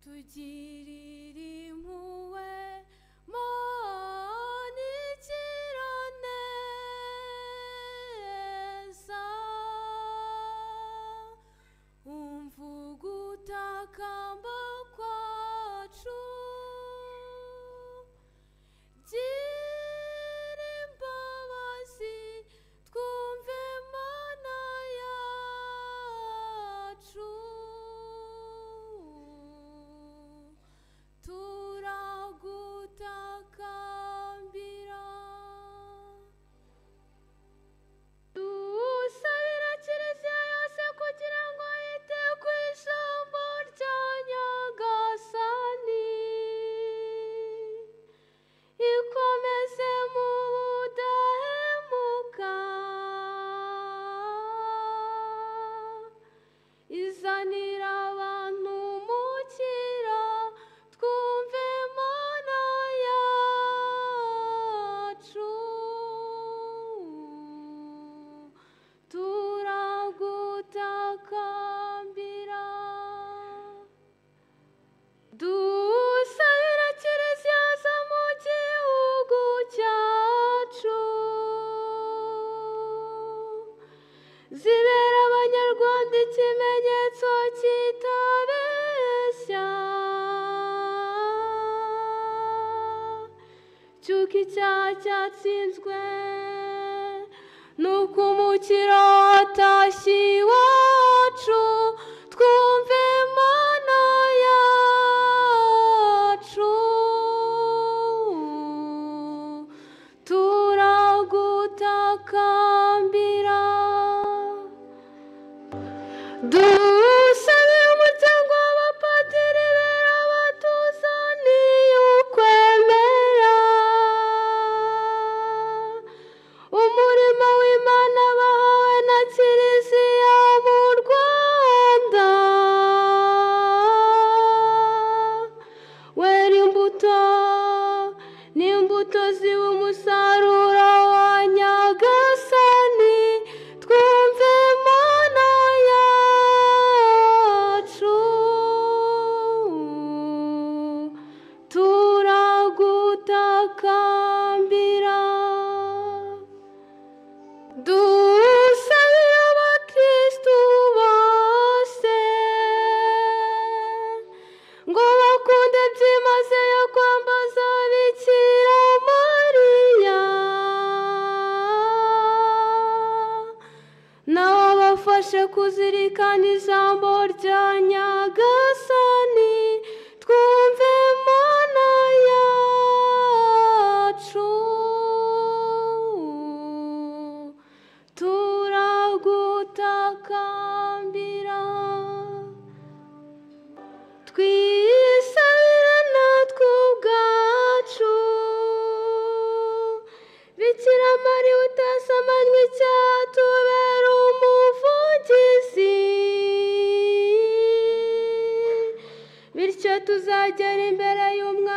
Tugirire impuhwe Mana igira neza, umva ugutakamba kwacu, gira imbabazi twumve Mana yacu, turagutakambira. Dusabira Kiliziya yose kugira ngo yite ku ijambo rya Nyagasani, ikomeze mu budahemuka, izanira abantu umukiro, twumve Mana yacu, turagutakambira. Dusabira Kiliziya zo mu gihugu cyacu, zibera Abanyarwanda ikimenyetso kitabeshya, cy'uko icyaha cyatsinzwe, nuko umukiro watashye iwacu, twumve Mana yacu, turagutakambira. Dusabire umuryango w'abapadiri bera batuzaniye ukwemera, umurimo w'Imana bahawe na Kiliziya mu Rwanda, wera imbuto n'imbuto ziba umusaruro wa Nyagasani, twumve Mana yacu, turagutakambira. Dusabire abakristu bose ngo bakunde byimazeyo kwambaza Bikira Mariya, nawe abafashe kuzirikana ijambo rya Nyagasani, twumve Mana yacu, turagutakambira. Twisabira natwe ubwacu, Bikira Mariya utasamanywe icyaha, tubera umuvugizi, bityo tuzagera imbere y'Umwami